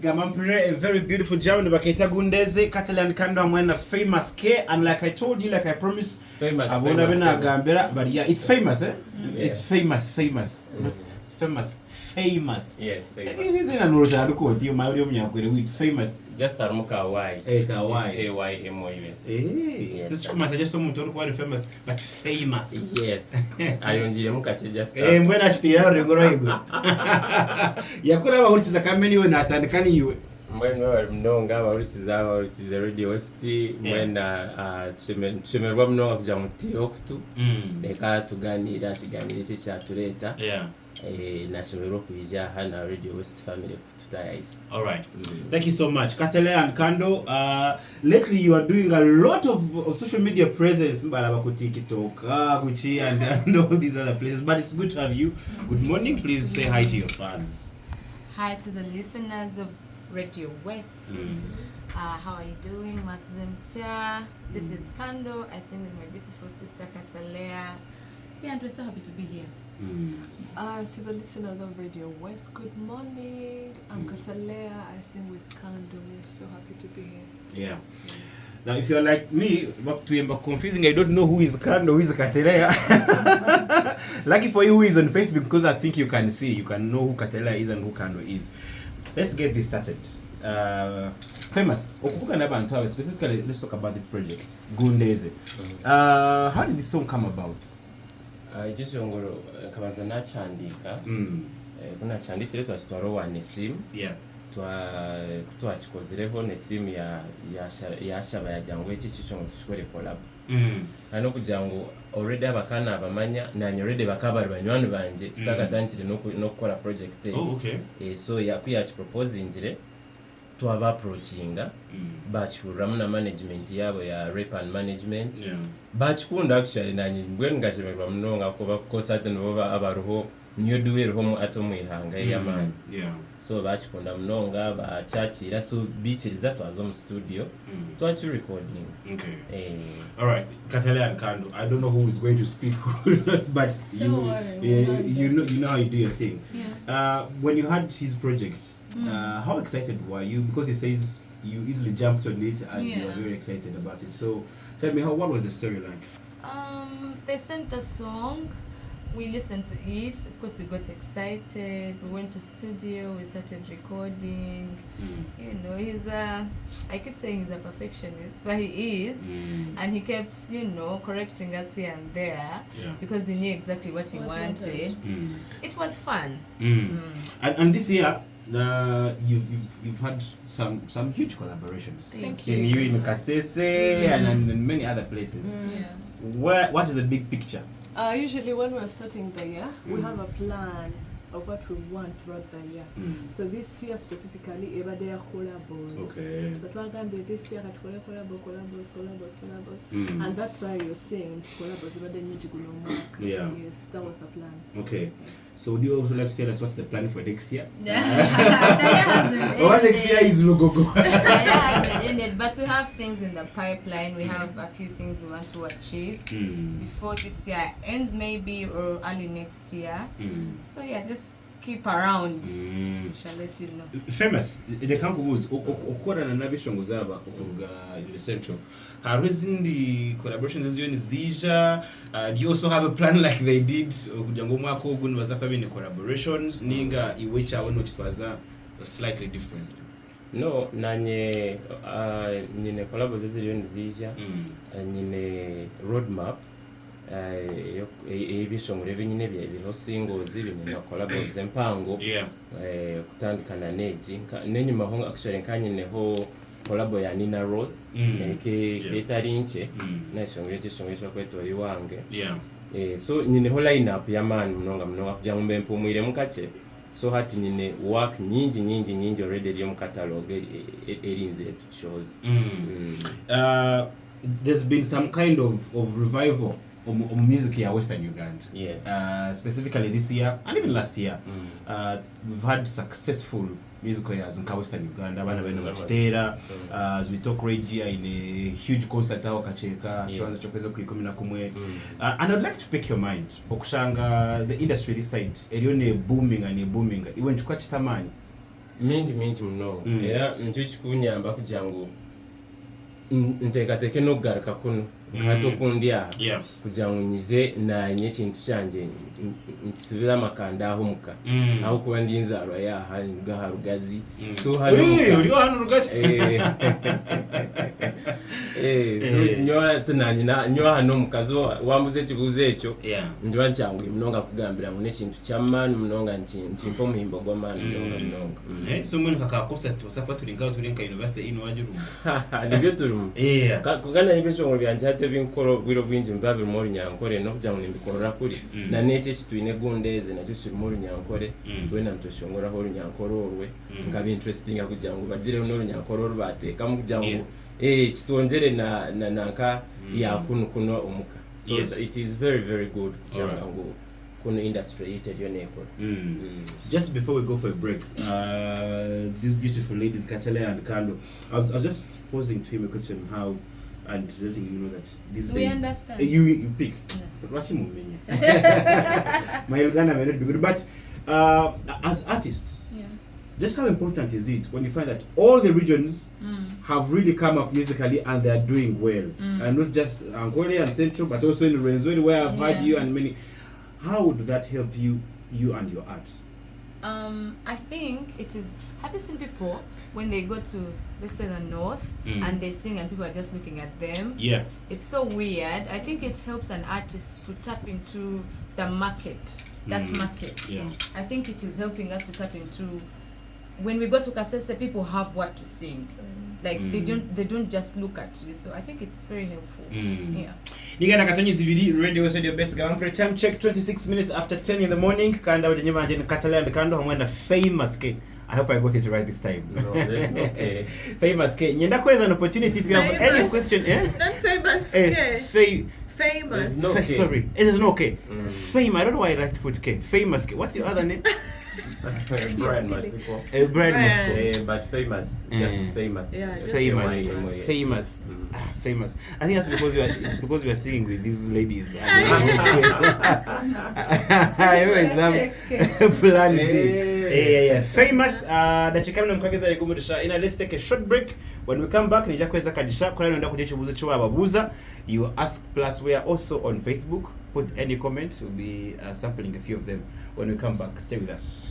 Gamba Mpurire, a very beautiful jam nibakeeta Gundeze, Catalan Kando hamwe na Famous K and like I told you, like I promised, Famous, aboona famous, abu naagambira bari it's famous eh? It's famous, famous. Not famous, famous. Yes, famous. Eiziina nootandika oti omanye ori omunyankore waitu famous. Just harimu ka Y. Eh, ka Y. F A Y M O U S. Eh, Yes. so kikumanyisa just omuntu orikuba ari famous but famous. Yes. Ayongiiremu kakye just. Eh, mbwenu akiteire aha rurengo rw'ahaiguru. Yakura abahurikiza kandi mbwenu iwe naatandika naiwe. Mbwenu mwebare munonga abahurikiza abahurikize Radio West mwena nitushemererwa munonga kugira ngu tuteireho okutu reka tuganiire aha kiganiiro eki ekyatureeta. Yeah. Nashemererwa okwija aha na Radio West family kututayayisa. All right. Thank you so much. Katale and Kando, lately you are doing a lot of social media presence, mbalaba ku TikTok, kuki and all these other places, but it's good to have you. Good morning. Please say hi to your fans. Hi to the listeners of Radio West. How are you doing? Mwasuze mutya. This is Kando. I sing with my beautiful sister Katalea. Yeah, and we're so happy to be here. To the listeners of Radio West, good morning. I'm Katalea. I sing with Kando. We're so happy to be here. Yeah. Now, if you're like me, bakutuyemba confusing, I don't know who is Kando, who is Katalea. Lucky for you who is on Facebook, because I think you can see, you can know who Katalea is and who Kando is. Let's get this started. Famous, okuvuga n'abantu abo, specifically, let's talk about this project, Gundeze. How did this song come about? Ekyeshongoro nkabanza nakihandiika, ku nakihandiikire twakitwara owa Nessim, ku twakikozireho Nessim yashaba yagira ngu eki ekyeshongoro tukikore collabo. Kandi n'okugira ngu already abakaba nabamanya naanye already bakaba bari banywani bangye tutakatandikire n'okukora project egi. Oh, okay. So ku yakiproposingire twaba approachinga bakihuriramu na management yaabo ya Rep and Management. Bakikunda actually naanye mbwenu nkashemererwa munonga ahakuba of course hati nibo abariho niyo duo eriho hati omu ihanga ey'amaani. So bakikunda munonga bakyakiira so baikiriza twaza omu studio twakirekodinga. Okay. Eh. All right, Katale and Kando. I don't know who is going to speak, but Don't worry, we'll handle you know how you do your thing. When you had his project, how excited were you? Because he says you easily jumped on it and you were very excited about it. So tell me, what was the story like? They sent the song. We listened to it. Of course, we got excited. We went to studio. We started recording. I keep saying he's a perfectionist, but he is. And he kept correcting us here and there because he knew exactly what he What he wanted. wanted. It was fun. And this year, you've had some huge collaborations. Thank In you. you in Kasese and in many other places. What is the big picture? Usually when we're starting the year, we have a plan of what we want throughout the year. So this year specifically, ebadde ya collabos. So twagambye this year katukole collabo, collabos, collabos, collabos. And that's why you're seeing nti collabos zibadde nyingi guno omwaka. Yes, that was the plan. Okay. So would you also like to tell us what's the plan for next year? The year hasn't Or next year ended. is Lugogo. The year hasn't ended, but we have things in the pipeline. We have a few things we want to achieve before this year ends, maybe, or early next year. Just keep around. We shall let you know. Famous, reka nkubuze, okorana n'abishongozi aba okuruga in the central. Hariho ezindi collaborations eziyo niziija? Do you also have a plan like they did okugira ngu omwaka ogu nibaza kuba baine collaborations ninga iwe ekyawe nokitwaza slightly different? No, nanye nyine collabos eziriyo niziija. Nyine roadmap ey'ebyeshongoro ebi nyine biriho singles, biine na collabos empango. Kutandika n'egi. N'enyimaho actually nka nyineho collabo ya Nina Rose, ketari nkye. N'ekishongoro eki ekirikwetwa Ori Wange. So nyineho line up y'amaani munonga munonga kugira ngu mbe mpumwiremu kakye. So hati nyine work nyingi nyingi nyingi already eri omu catalogue erinzire tukishohoze. There's been some kind of revival omu music ya Western Uganda. Specifically this year and even last year. We've had successful musical years nka Western Uganda, abaana bene bakiteera. As we talk right here in a huge concert aho Kakyeka, kibanza ky'okwezi kwa ikumi na kumwe. And I'd like to pick your mind. Okushanga the industry this side eriyo ne booming and ne booming. Iwe nchukwa kitamaani. Mingi mingi munonga. Era nikyo kikunyamba kugira ngu nteekateeke n'okugaruka kunu nka hati oku ndi aha kugira ngu nyize naanye ekintu kyangye nkisibire amakanda aha omuka ahabw'okuba ndi nzaarwa y'aha nduga aha Rugazi so hanu omuka Ori hanu Rugazi? So nyowe hati naanye nyowe aha n'omuka so wambuuza ekibuuzo ekyo Nikiba nikyanguhi munonga kugambira ngu n'ekintu ky'amaani munonga nikimpa omuhimbo gw'amaani munonga munonga. Eh, so mbwenu nka ka concert tubaasa kuba turi nkaho turi nka university inn wagirumu. Nibyo turimu. Yeah. Kwonka naanye ebyeshongoro byangye hati ebi nkukora obwire obwingi nibiba birimu orunyankore n'okugira ngu nimbikorera kuri. Na n'eki eki twine egundi ezi nakyo kirimu orunyankore. Twena nitweshongoraho orunyankore orwe. Nkaba interestinga kugira ngu bagireho n'orunyankore oru baateekamu kugira ngu kitwongyere na nanka ya kunu kunu omuka. So Yes. it is very very good kugira Alright. ngu kunu industry yaitu eriyo nekura. Just before we go for a break, these beautiful ladies, Kataleya and Kando, I was just posing to him a question how and letting him know that these We days understand. You pick. Lwaki mumenya? My Uganda may not be good, but as artists, Just how important is it when you find that all the regions have really come up musically and they are doing well, and not just Ankole and Central, but also in Rwenzori where I've heard you and many. How would that help you and your art? I think it is. Have you seen people when they go to, let's say, the north and they sing and people are just looking at them? Yeah. It's so weird. I think it helps an artist to tap into the market, that market. I think it is helping us to tap into. When we go to Kasese, people have what to sing. Like they don't just look at you. So I think it's very helpful. Yeah. Nigana katonyi zibiri radio radio best gabampre time check 26 minutes after 10 in the morning kandi abagenyi banje ni Kataleya and Kando hamwe na Famous K. I hope I got it right this time. No, there's no K. Famous K. Nyenda kuhereza an opportunity if you have any Famous. question, eh? Not famous Eh, K. Famous. There's no K. Sorry, it is no K. Fame. I don't know why I like to put K. Famous K. What's your other name? Brian Masiko. Brian Brian. Masiko. But famous, just famous. Yeah, just Famous. famous. Famous. Ah, famous. I think that's because we are. It's because we are singing with these ladies. I always have plan B. Yeah. Famous. Dakika mno mukageza ligumurisha. Ina, let's take a short break. When we come back, nija kuweza kadisha. Kwa nenda kuja chibuzo chiwa babuza. You ask plus we are also on Facebook. Put any comment. We'll be sampling a few of them when we come back. Stay with us.